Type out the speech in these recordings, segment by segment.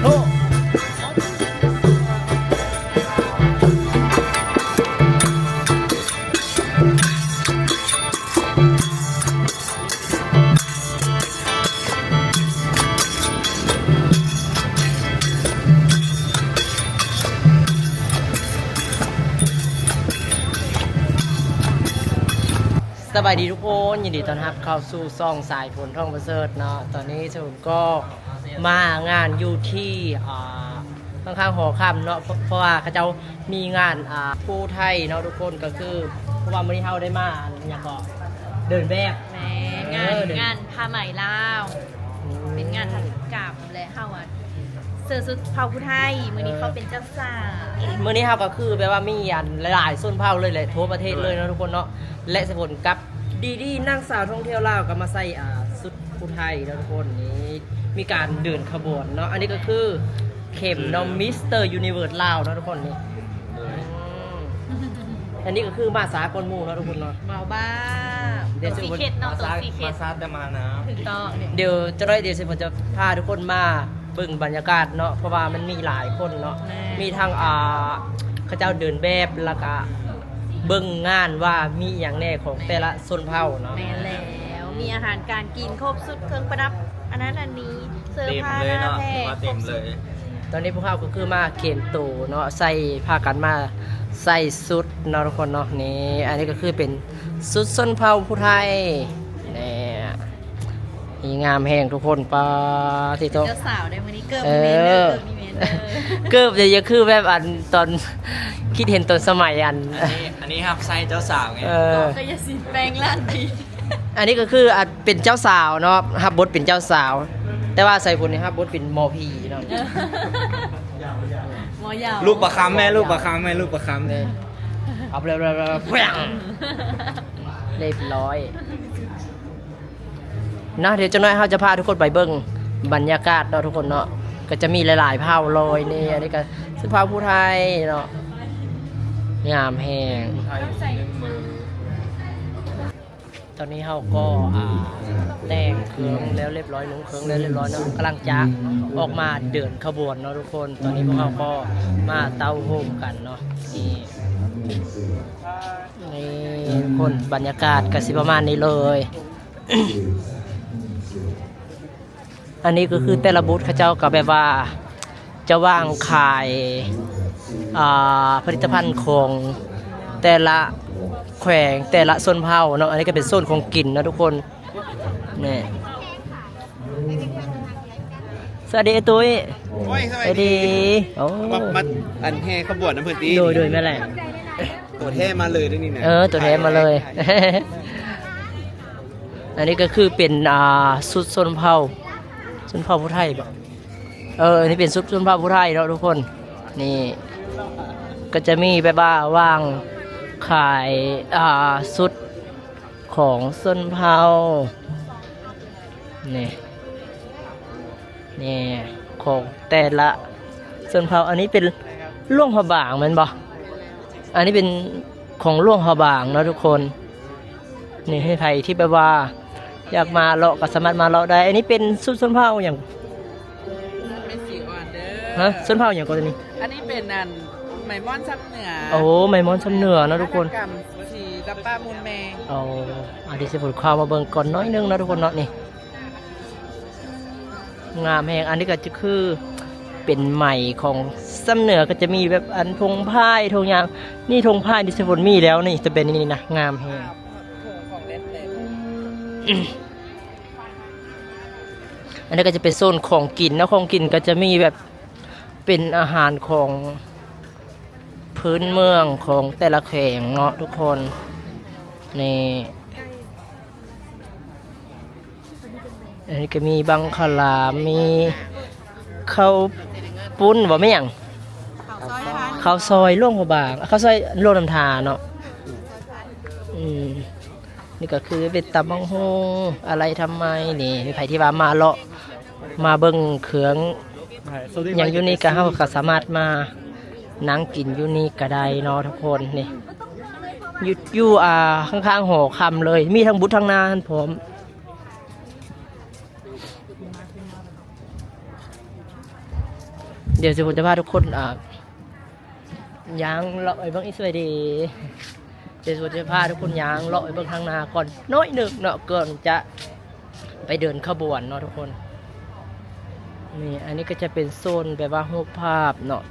ໂອ້ ສະບາຍດີທຸກຄົນ, ຍິນດີຕ້ອນຮັບເຂົ້າສູ່ຊ່ອງສາຍຝົນ ທອງປະເສີດເນາະ. ຕອນນີ້ສາຍຝົນກໍມາງານຢູ່ທີ່ ອ່າ ຂ້າງໆຫໍຄຳເນາະ, ເພາະ ເພາະວ່າເຂົາເຈົ້າມີງານ ອ່າ ພູໄທເນາະທຸກຄົນ. ກໍຄືເພາະວ່າມື້ນີ້ເຮົາໄດ້ມາ ອັນຫຍັງເກາະ ເດີນແບບ ແມ່ນ ເອີ ງານ ເດີນ ງານຜ້າໄໝລາວ ອືມ ເປັນງານຫັດຖະກຳ ແລະ ເຮົາອະ ເສື້ອຊຸດເຜົ່າຜູ້ໄທ. ມື້ນີ້ເຂົາເປັນເຈົ້າສາວ. ມື້ນີ້ເຮົາກໍຄືແບບວ່າມີອັນຫຼາຍໆຊົນເຜົ່າເລີຍແຫຼະ ທົ່ວປະເທດເລີຍເນາະທຸກຄົນເນາະ. ແລະ ສາຍຝົນກັບດີດີ ນາງສາວທ່ອງທ່ຽວລາວ ກໍມາໃສ່ ອ່າ ຊຸດຜູ້ໄທເນາະທຸກຄົນ. ນີ້ມີການເດີນຂະບວນເນາະ. ອັນນີ້ກໍຄືເຂັມເນາະ ມິສເຕີຢູນິເວີສລາວເນາະທຸກຄົນ. ນີ້ ໂດຍ ອືມ ອັນນີ້ກໍຄືມາຊ້າກ່ອນໝູ່ເນາະທຸກຄົນເນາະ. ເວົ້າບ້າ ໂຕຊີເຄຣັດເນາະ ໂຕຊີເຄຣັດ ມາຊ້າແຕ່ມານະ. ຖືກຕ້ອງ. ດຽວຈັກໜ້ອຍ ດຽວສາຍຝົນຈະພາທຸກຄົນມາເບິ່ງບັນຍາກາດເນາະ, ເພາະວ່າມັນມີຫຼາຍຄົນເນາະ. ແມ່ນ. ມີທັງ ອ່າ ເຂົາເຈົ້າເດີນແບບ ແລ້ວກະເບິ່ງງານວ່າມີຫຍັງແດ່ຂອງແຕ່ລະຊົນເຜົ່າເນາະ. ແມ່ນແລ້ວ. ອືມ ມີອາຫານການກິນຄົບຊຸດ ເຄື່ອງປະດັບ ອັນນັ້ນອັນນີ້ ເສື້ອຜ້າໜ້າແພກ ເຕັມເລີຍເນາະ ເຕັມເລີຍ. ຕອນນີ້ພວກເຮົາກໍຄືມາກຽມໂຕເນາະ, ໃສ່ ພາກັນມາໃສ່ຊຸດເນາະທຸກຄົນເນາະ. ນີ້ ອັນນີ້ກໍຄືເປັນຊຸດຊົນເຜົ່າຜູ້ໄທ. ແນ່ ນີ້ງາມແຮງທຸກຄົນ. ປາຕິໂທ ເຈົ້າສາວເດ້ມື້ນີ້ ເກີບ ເອີ ນີ້ແມ່ນເດີ ເກີບນີ້ແມ່ນເດີ. ເກີບນີ້ຄືແບບອັນຕອນ ຄິດເຫັນຕອນສະໄໝອັນ ອັນນີ້ ອັນນີ້ຮັບໃຊ້ເຈົ້າສາວໄງ. ເອີ ກໍຢ່າຊິແປງລ້ານຕິ. ອັນນີ້ກໍຄື ອາ ເປັນເຈົ້າສາວເນາະ, ຮັບບົດເປັນເຈົ້າສາວ, ແຕ່ວ່າສາຍຝົນນີ້ຮັບບົດເປັນໝໍຜີເນາະ. ໝໍຢາວ ລູກປະຄຳແມ່ ລູກປະຄຳແມ່ ລູກປະຄຳ. ເອີ ເອົາ ແລ້ວ ແລ້ວ ແລ້ວ ແລ້ວ ລຽບຮ້ອຍເນາະ. ດຽວຈັກໜ້ອຍເຮົາຈະພາທຸກຄົນໄປເບິ່ງບັນຍາກາດເນາະທຸກຄົນເນາະ, ກໍຈະມີຫຼາຍໆເຜົ່າເລີຍ. ນີ້ ອັນນີ້ກໍຊົນເຜົ່າຜູ້ໄທເນາະ, ງາມແຮງ. ຕອນນີ້ເຮົາກໍ ອ່າ ແຕ່ງເຄື່ອງແລ້ວລຽບຮ້ອຍ ນຸ່ງເຄື່ອງແລ້ວລຽບຮ້ອຍເນາະ, ກຳລັງຈະອອກມາເດີນຂະບວນເນາະທຸກຄົນ. ຕອນນີ້ພວກເຮົາກໍມາເຕົ້າໂຮມກັນເນາະ. ນີ້ ນີ້ທຸກຄົນ ບັນຍາກາດກໍຊິປະມານນີ້ເລີຍ. ອັນນີ້ກໍຄືແຕ່ລະບູດເຂົາເຈົ້າກໍແບບວ່າຈະວາງຂາຍ ອ່າ ຜະລິດຕະພັນຂອງແຕ່ລະແຂວງ ແຕ່ລະຊົນເຜົ່າເນາະ. ອັນນີ້ກໍເປັນໂຊນຂອງກິນເນາະທຸກຄົນ. ນີ້ ສະຫວັດດີອ້າຍຕຸ້ຍ. ໂອ້ຍ ສະຫວັດດີ. ໂອ້ ມາ ມາ ອັນແຫ່ຂະບວນນຳເພິ່ນຕິ. ໂດຍ ໂດຍ ແມ່ນແຫຼະ. ຕົວແທ້ມາເລີຍເດ້ນີ້ນະ. ເອີ ຕົວແທ້ມາເລີຍ. ອັນນີ້ກໍຄືເປັນ ອ່າ ຊຸດຊົນເຜົ່າ ຊົນເຜົ່າຜູ້ໄທບໍ? ເອີ ອັນນີ້ເປັນຊຸດຊົນເຜົ່າຜູ້ໄທເນາະທຸກຄົນ. ນີ້ກໍຈະມີແບບວ່າວາງຂາຍ ອ່າ ຊຸດຂອງຊົນເຜົ່າ ນີ້ ນີ້ ຂອງແຕ່ລະຊົນເຜົ່າ. ອັນນີ້ເປັນຫຼວງພະບາງແມ່ນບໍ່? ອັນນີ້ເປັນຂອງຫຼວງພະບາງເນາະທຸກຄົນ. ນີ້ ໃຫ້ໃຜທີ່ແບບວ່າຢາກມາເລາະກໍສາມາດມາເລາະໄດ້. ອັນນີ້ເປັນຊຸດຊົນເຜົ່າຫຍັງ? ເປັນສີອ່ອນເດີ. ຮະ? ຊົນເຜົ່າຫຍັງກໍຕົວນີ້? ອັນນີ້ເປັນອັນໄໝມ່ອນຊຳເໜືອ. ໂອ້ ໄໝມ່ອນຊຳເໜືອເນາະທຸກຄົນ. ຫັດຖະກຳສີຈຳປາມູນແມ່. ໂອ້ ອັນນີ້ຊິເປີດຄວາມມາເບິ່ງກ່ອນໜ້ອຍໜຶ່ງເນາະທຸກຄົນເນາະ. ນີ້ ງາມແຮງ. ອັນນີ້ກໍຈະຄືເປັນໄໝຂອງຊຳເໜືອ, ກໍຈະມີແບບອັນທົ່ງພາຍ ທົ່ງຫຍັງ. ນີ້ທົ່ງພາຍທີ່ສາຍຝົນມີແລ້ວນີ້ ຈະເປັນນີ້ນະ ງາມແຮງ. ອັນນີ້ກໍຈະເປັນໂຊນຂອງກິນເນາະ, ຂອງກິນກໍຈະມີແບບເປັນອາຫານຂອງພື້ນເມືອງຂອງແຕ່ລະແຂວງເນາະທຸກຄົນ. ນີ້ ອັນນີ້ກໍມີບັງຄະຫຼາມ ມີເຂົ້າປຸ້ນບໍ່ ແມ່ນຫຍັງ? ເຂົ້າຊອຍ ເຂົ້າຊອຍຫຼວງພະບາງ ເຂົ້າຊອຍຫຼວງນ້ຳທາເນາະ. ອືມ ນີ້ກໍຄືເປັນຕຳບັກຫຸ່ງ ອາໄລທຳໄມ. ນີ້ ໃຜທີ່ວ່າມາເລາະ ມາເບິ່ງເຄື່ອງຫຍັງຢູ່ນີ້ ກໍເຮົາກໍສາມາດມານັ່ງກິນຢູ່ນີ້ກໍໄດ້ເນາະທຸກຄົນ. ນີ້ ຢູ່ ຢູ່ ອ່າ ຂ້າງໆຫໍຄຳເລີຍ ມີທັງບຸດທັງນາຫັ້ນພ້ອມ. ດຽວຊິ ຜົມຈະພາທຸກຄົນ ອ່າ ຍ່າງເລາະໄປເບິ່ງອີກ ສະບາຍດີ. ດຽວຊິ ຜົມຈະພາທຸກຄົນຍ່າງເລາະໄປເບິ່ງທາງໜ້າກ່ອນໜ້ອຍໜຶ່ງເນາະ ກ່ອນຈະໄປເດີນຂະບວນເນາະທຸກຄົນ. ນີ້ ອັນນີ້ກໍຈະເປັນໂຊນແບບວ່າຮູບພາບເນາະ.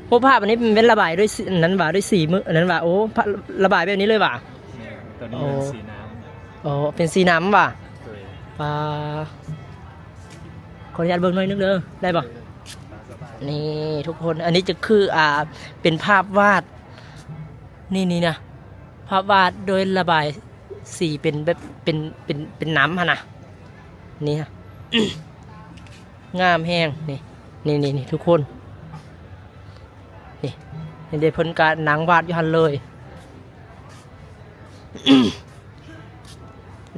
ຮູບພາບອັນນີ້ແມ່ນລະບາຍດ້ວຍສີ ອັນນັ້ນຫວາ ດ້ວຍສີມື ອັນນັ້ນຫວາ. ໂອ້ ລະບາຍແບບນີ້ເລີຍຫວາ? ແມ່ນ ໂຕນີ້ເປັນສີນ້ຳ. ອໍ ເປັນສີນ້ຳຫວາ? ໂດຍ. ປາ ຂໍອະນຸຍາດເບິ່ງໜ້ອຍໜຶ່ງເດີ ໄດ້ບໍ່? ໂດຍ. ນີ້ທຸກຄົນ ອັນນີ້ຈະຄື ອ່າ ເປັນພາບວາດ ນີ້ ນີ້ນະ ພາບວາດໂດຍລະບາຍສີເປັນແບບ ເປັນ ເປັນ ເປັນນ້ຳຫັ້ນນະ. ນີ້ ງາມແຮງ ນີ້ ນີ້ ນີ້ ນີ້ທຸກຄົນ ນີ້ ນີ້ເດ້ ເພິ່ນກະນັ່ງວາດຢູ່ຫັ້ນເລີຍ.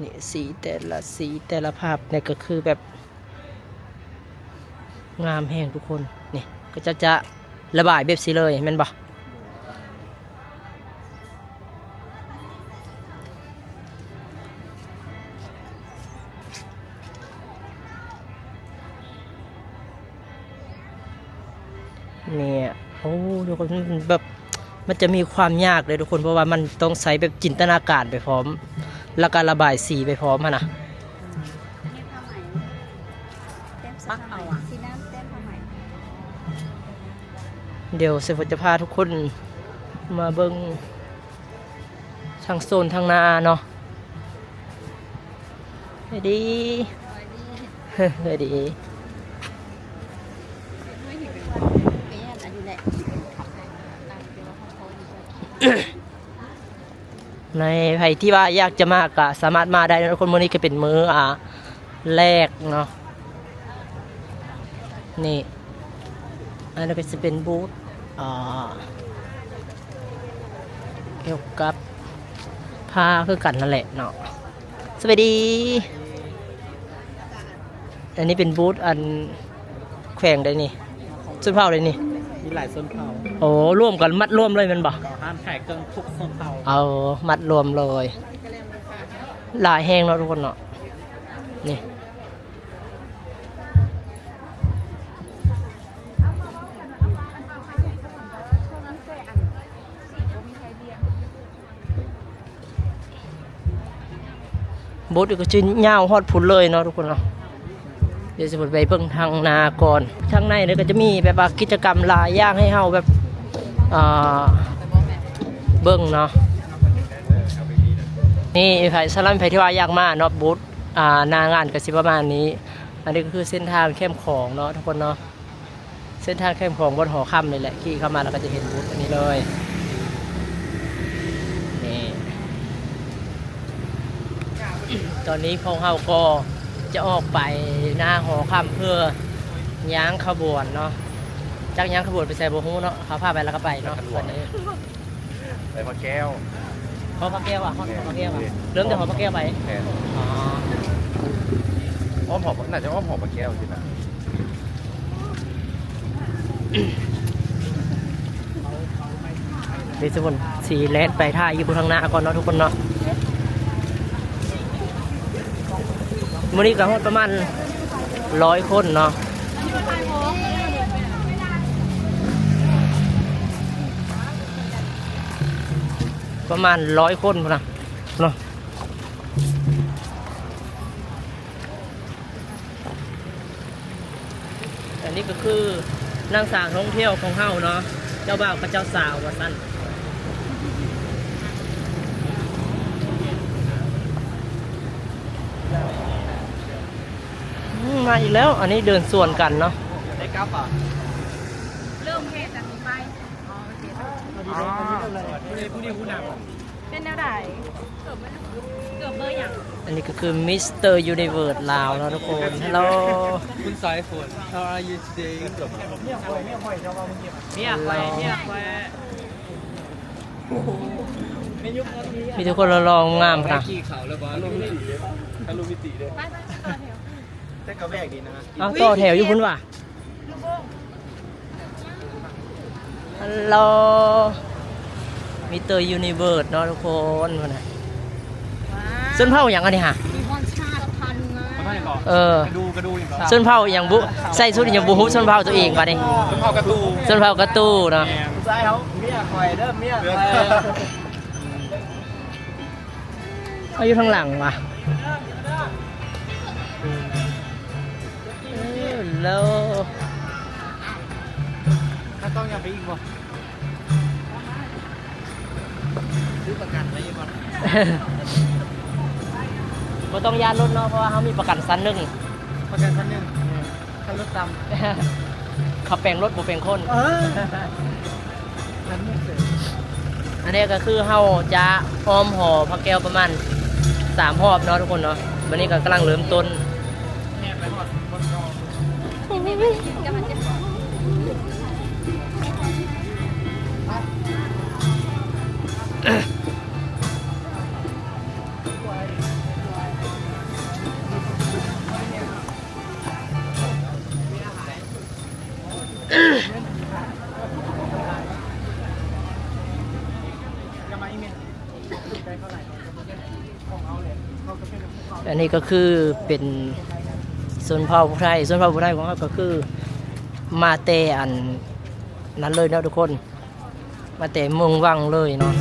ນີ້ ສີແຕ່ລະສີແຕ່ລະພາບນີ້ກໍຄືແບບງາມແຮງທຸກຄົນ. ນີ້ ເຂົາເຈົ້າຈະລະບາຍແບບຊີ້ເລີຍແມ່ນບໍ່? ນີ້ ໂອ້ ທຸກຄົນ ແບບ ມັນຈະມີຄວາມຍາກເດ້ທຸກຄົນ ເພາະວ່າມັນຕ້ອງໃຊ້ແບບຈິນຕະນາການໄປພ້ອມ ແລ້ວກໍລະບາຍສີໄປພ້ອມຫັ້ນນະ. ປັກເອົາ ສີນ້ຳແຕ້ມຜ້າໄໝ. ດຽວເຊຟໂຟຈະພາທຸກຄົນມາເບິ່ງ ທາງໂຊນທາງໜ້າເນາະ. ສະບາຍດີ ສະບາຍດີ ສະບາຍດີ. ໃນໃຜທີ່ວ່າຢາກຈະມາກໍສາມາດມາໄດ້ເນາະທຸກຄົນ. ມື້ນີ້ກໍເປັນມື້ ອ່າ ແລກເນາະ. ນີ້ ອັນນີ້ກໍຊິເປັນບູດ ອ່າ ກ່ຽວກັບຜ້າຄືກັນນັ້ນແຫຼະເນາະ. ສະບາຍດີ. ອັນນີ້ເປັນບູດອັນແຂວງໃດນີ້? ຊົນເຜົ່າໃດນີ້? ມີຫຼາຍຊົນເຜົ່າ. ໂອ້ ລວມກັນ ມັດລວມເລີຍແມ່ນບໍ່? ຮ້ານຂາຍເຄື່ອງທຸກຊົນເຜົ່າ. ເອົາ ມັດລວມເລີຍ. ຫຼາຍແຮງເນາະທຸກຄົນເນາະ. ນີ້ ບົດກໍຈະຍາວຮອດພຸ້ນເລີຍເນາະທຸກຄົນເນາະ. ດຽວຊິໄປເບິ່ງທາງໜ້າກ່ອນ. ທາງໃນນີ້ກໍຈະມີແບບວ່າກິດຈະກຳຫຼາຍຢ່າງໃຫ້ເຮົາແບບ ອ່າ ເບິ່ງເນາະ. ນີ້ ໃຜ ສຳລັບໃຜທີ່ວ່າຢາກມາເນາະ ບູດ ອ່າ ໜ້າງານກໍຊິປະມານນີ້. ອັນນີ້ກໍຄືເສັ້ນທາງແຄມຂອງເນາະທຸກຄົນເນາະ. ເສັ້ນທາງແຄມຂອງບ່ອນຫໍຄຳນີ້ແຫຼະ ຂີ່ເຂົ້າມາແລ້ວກໍຈະເຫັນບູດອັນນີ້ເລີຍ. ນີ້ ຕອນນີ້ພວກເຮົາກໍຈະອອກໄປໜ້າຫໍຄຳເພື່ອຍ່າງຂະບວນເນາະ. ຈັກຍ່າງຂະບວນໄປໃສບໍ່ຮູ້ເນາະ ເຂົາພາໄປແລ້ວກໍໄປເນາະ. ຕອນນີ້ ໄປພະແກ້ວ. ຫໍພະແກ້ວຫວາ? ຮອດຫໍພະແກ້ວຫວາ? ແມ່ນ. ເລີ່ມຈາກຫໍພະແກ້ວໄປ? ແມ່ນ. ອໍ ອ້ອມຫໍ ໜ້າຈະອ້ອມຫໍພະແກ້ວຊິນະ. ເດຊະບົນ ຊິແລ່ນໄປຖ່າຍຢູ່ເບື້ອງທາງໜ້າກ່ອນເນາະທຸກຄົນເນາະ. ມື້ນີ້ກໍຮອດປະມານຮ້ອຍຄົນເນາະ. ປະມານຮ້ອຍຄົນພຸ້ນນະເນາະ. ອັນນີ້ກໍຄືນາງສາວທ່ອງທ່ຽວຂອງເຮົາເນາະ, ເຈົ້າບ່າວກັບເຈົ້າສາວວ່າຊັ້ນ. ອືມ ມາອີກແລ້ວ, ອັນນີ້ເດີນສວນກັນເນາະ. ໄດ້ກັບບໍ່? ເລີ່ມເຮັດອັນນີ້ໄປ. ອໍ ໂອເຄ. ເປັນແນວໃດ? ເກືອບເບີຫຍັງ? ອັນນີ້ກໍຄືມິສເຕີຢູນິເວີດລາວເນາະທຸກຄົນ. ຮັລໂຫຼ ຄຸນສາຍຝົນ How are you today? ຮຽກໄວ້ ຮຽກໄວ້. ມີແຕ່ຄົນຫຼໍ່ໆງາມໆພຸ້ນນະ. ໄປ ໄປ ໄປ ຕໍ່ແຖວ. ເອົາ ຕໍ່ແຖວຢູ່ພຸ້ນຫວາ? ຮັລໂຫຼ ມິສເຕີຢູນິເວີດເນາະທຸກຄົນ. ພຸ້ນນະ ຊົນເຜົ່າຫຍັງອັນນີ້ຫະ? ເອີ ກະດູ ກະດູຫຍັງກໍ ຊົນເຜົ່າອີ່ຫຍັງບຸ ໃສ່ຊຸດອີ່ຫຍັງບໍ່ຮູ້ ຊົນເຜົ່າຕົວເອງບາດນີ້ ຊົນເຜົ່າກະຕູ ຊົນເຜົ່າກະຕູເນາະ ແມ່ນ ຜູ້ຊາຍເຮົາ ເມຍຂ້ອຍເດີ ເມຍຂ້ອຍ ເຮົາຢູ່ທາງຫຼັງຫວາ ເອີ ໂລ ເຮົາຕ້ອງຍ່າງໄປອີກບໍ່? ຊື້ປະກັນໄວ້ຢູ່ບໍ່? ບໍ່ຕ້ອງຢ້ານລົດເນາະ ເພາະວ່າເຮົາມີປະກັນຊັ້ນໜຶ່ງ ປະກັນຊັ້ນໜຶ່ງ ເອີ ຄັນລົດຕຳ ເຂົາແປງລົດບໍ່ແປງຄົນ ເອີ ອັນນີ້ຄື ອັນນີ້ກໍຄືເຮົາຈະອ້ອມຫໍພະແກ້ວປະມານສາມຮອບເນາະທຸກຄົນເນາະ ບັດນີ້ກໍກຳລັງເລີ່ມຕົ້ນ. ອັນນີ້ກໍຄືເປັນຊົນເຜົ່າຜູ້ໄທ ຊົນເຜົ່າຜູ້ໄທຂອງເຮົາກໍຄືມາແຕ່ອັນນັ້ນເລີຍເນາະທຸກຄົນ ມາແຕ່ເມືອງວັງເລີຍເນາະ.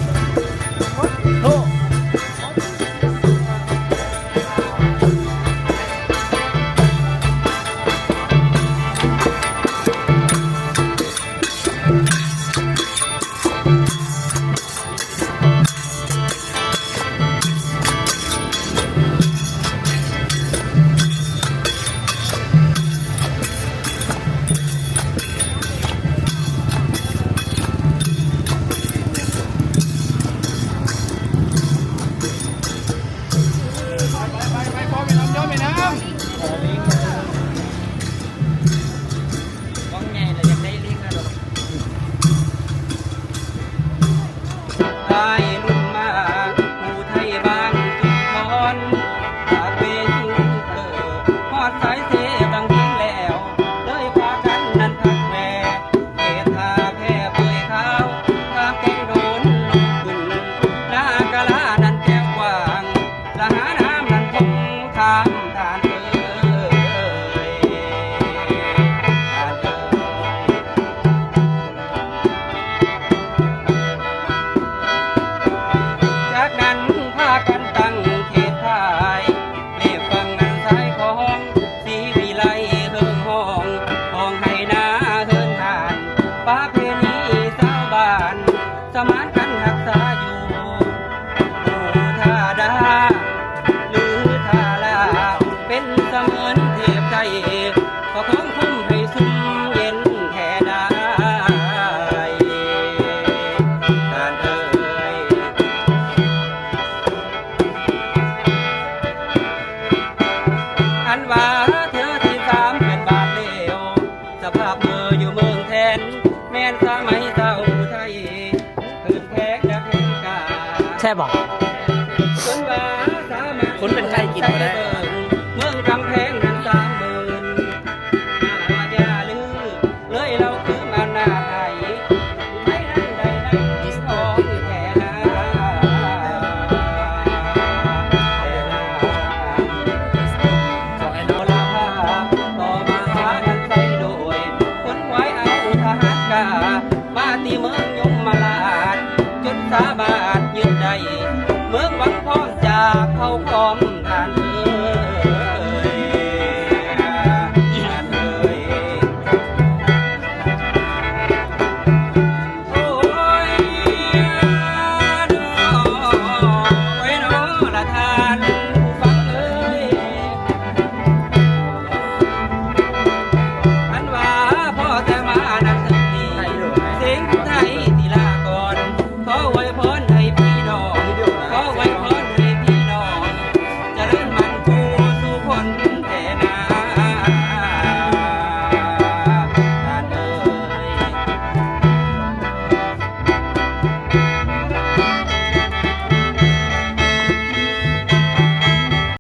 ອ້າຍລຸ້ນມາ ຜູ້ໄທບ້ານສຸນທອນ ຫາກເປັນເອີ ຮອດສາຍເຊບາງເພງແລ້ວ ເລີຍພາກັນນັ້ນພັກແວ່ ເຂດທ່າແພເປື່ອຍຂາວ ທາງແກ້ງໂດນລົງຂຶ້ນ ນາກາລານັ້ນແກ້ວກວ້າງ ລະຫານ້ຳນັ້ນຄົງຄາມ ທ່ານເອີຍ ທ່ານເອີຍ. ຈາກນັ້ນພາກັນຕັ້ງເຂດຄ້າຍ ລຽບຝັ່ງອັນຊາຍຂອງ ສີວິໄລເຮີ້ງຮ້ອງ ຂອງໄຮ່ນາເຮືອນທ່ານ ປະເພນີຊາວບ້ານ ສະໝານກັນຮັກສາຢູ່ ຜູ້ທ່າດາ ຫຼື ທ່າລາ ເປັນສະເໝືອນເທບໄທ ປະຄອງຄຸ້ມໃຫ້ຊຸ່ມເຢັນແທ້ດາຍ ທ່ານເອີຍ. ອັນວ່າເທື່ອທີສາມແມ່ນບາດແລ້ວ ສະພາບເມື່ອຢູ່ເມືອງແທນ ແມ່ນສະໄໝຊາວໄທ ຄືນແພງດັກແຮງກາ ແຊບບໍ່? ຈົນວ່າສາມາດ ຄົນເປັນໄຂ້ກິນບໍ່ໄດ້ ເມືອງກຳແພງນັ້ນສາມໝື່ນ ຢ່າລື ເລີຍເລົ່າຄືມານາໄທ ໄທນັ້ນໄດ້ນຳຂອງແທ້ນາ ແທ້ນາ ຂໍລາພາ ຕໍ່ມາຫາກັນໃສ່ໂດຍ ຂົນຂວາຍເອົາທະຫານກາ ມາທີ່ເມືອງຍົມມະລາດ ຈົນສາມາດຍຶດໄດ້ ເມືອງວັງພ້ອມຈາກເຜົ່າຂອມທ່ານເອີ